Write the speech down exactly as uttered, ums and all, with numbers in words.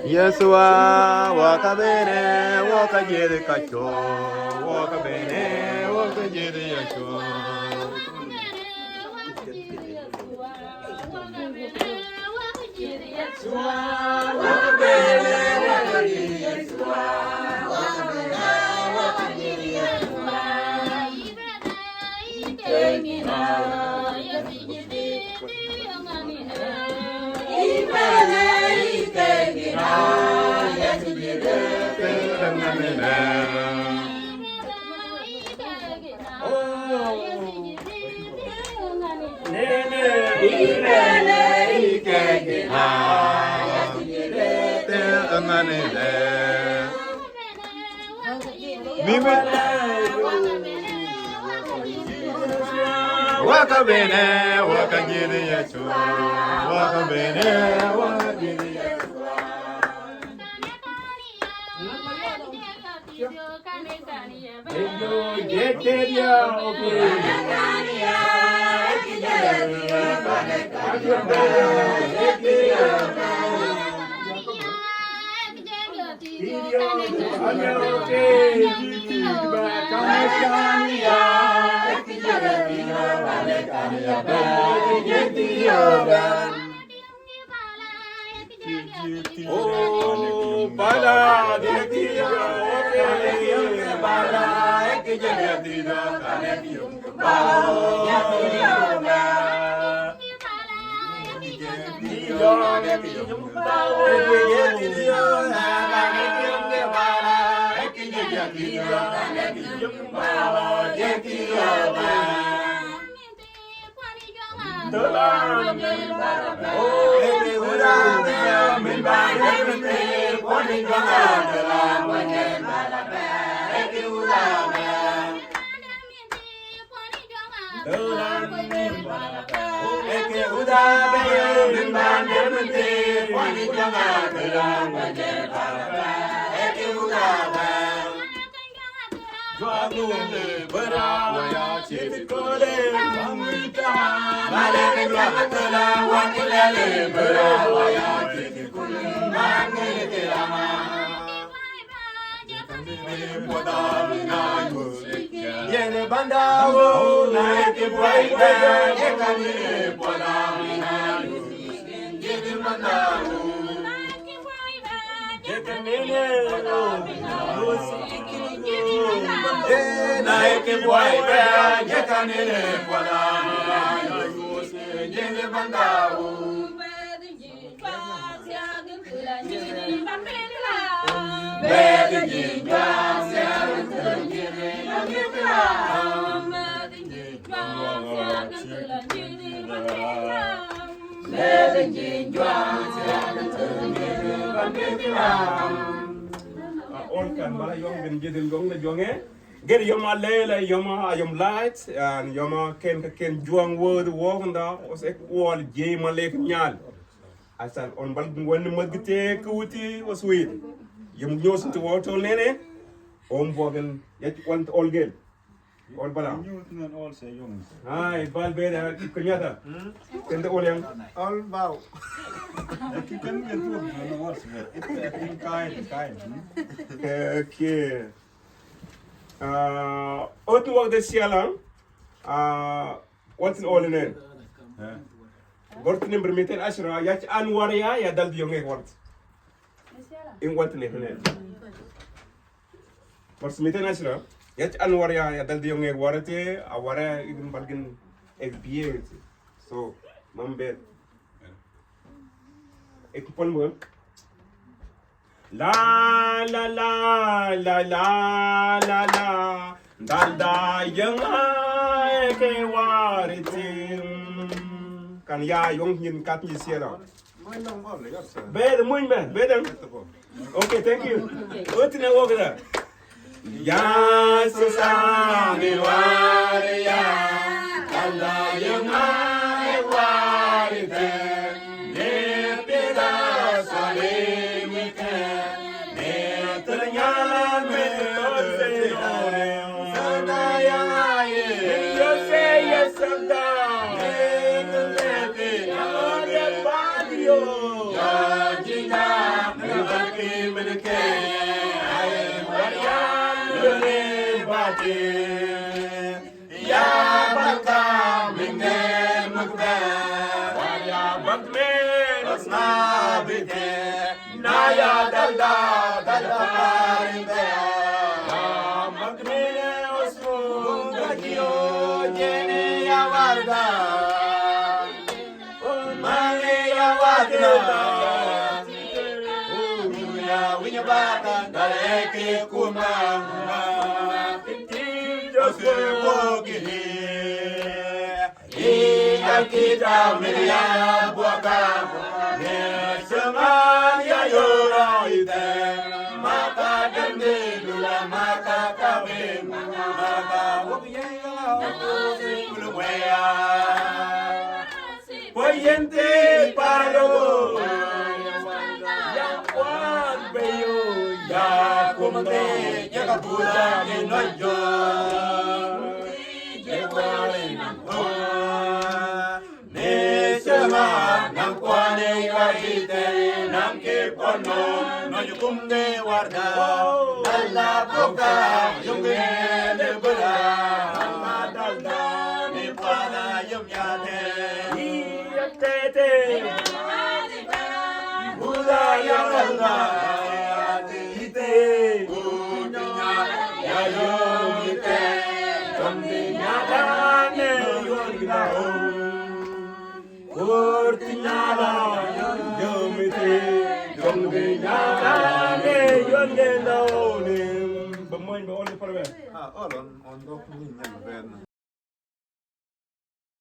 Yesua, wōkabene, wōkajet kajjojo. Wōkabene, wōkajet Yesua. Wōkabene, wōkajet Yesua. Wōkabene, wōkajet Yesua. Aa, ol kan bar ioñ kōn jet in koṃ ilo juon ñe. Kōn ioṃ a lele, ioṃ a, ioṃ light, an ioṃ a kōn, kōn juon wōt wōt ṇa, os ek wal je ma lek ñal. Asal on bal wōn ṃōt kōj kūti os wit. Ioṃ ñoos ti wōt ol nene. Om bōkin, yaj wan ol kel. Ol bala. Ai, bal beda, kōn yata. Kōn te ol yañ. Ol bao. Okay. Aa, wōt in wōt ej jeḷā, aa, wōt in ol nen. Bar iten im bar miten asra, yaj an ware ya, ya dal di yoñe wōt. In wōt nen. Bar miten asra, yaj an ware ya, ya dal di yoñe ware te, a ware ikin balkin ek biye te. So, mambet. Ek pon bōn. La, la, la, la, la, la, la. Dal da yoñ a eke ware tin. Kan ya yoñ ñin kat ñi siera. Bed muñ bed, bed ang. Okay, thank you. Wōt ine wōt kōn da. Ya sesame waria, kala yema e warite, ne pida salimite, ne ternyala me tose ore, sada ya aye, yo se ya sada, ne tose ya ore badio, ya jina, Bōk men osnaabite, na ya dalda dalda bar in bea. Bōk men osnaabite, jene ya warda. Mane ya warda. Uññā wiññā bata kal eke kuma. Joseph Wokili. Ij kitaw men ya bwaka, ne seman ya yoro ite, maka dembe dula maka kabe, maka wok ye ya wok ye ya. Kwō iien te paro, ya kwan peyo, ya kwō mate, ya ka buda ke no jo. Ije kwō alen ko. Ne seman, nam kwane iwa ite, nam ke kono, no jukum ke warda. Alla boka, yunge de bela, amma dalda, ne kwana yum yate. Iya tete. Buda ya dalda, ite. Buda ya yum ite. Sambi ya dane, yun gila. Kor tiñala, yom ite, yom ite, ña kane, yon ke naone. Bōk ṃōj, bōk ṃōj, bōk ṃōj. Ah, ol on, on dok ni ñan ben.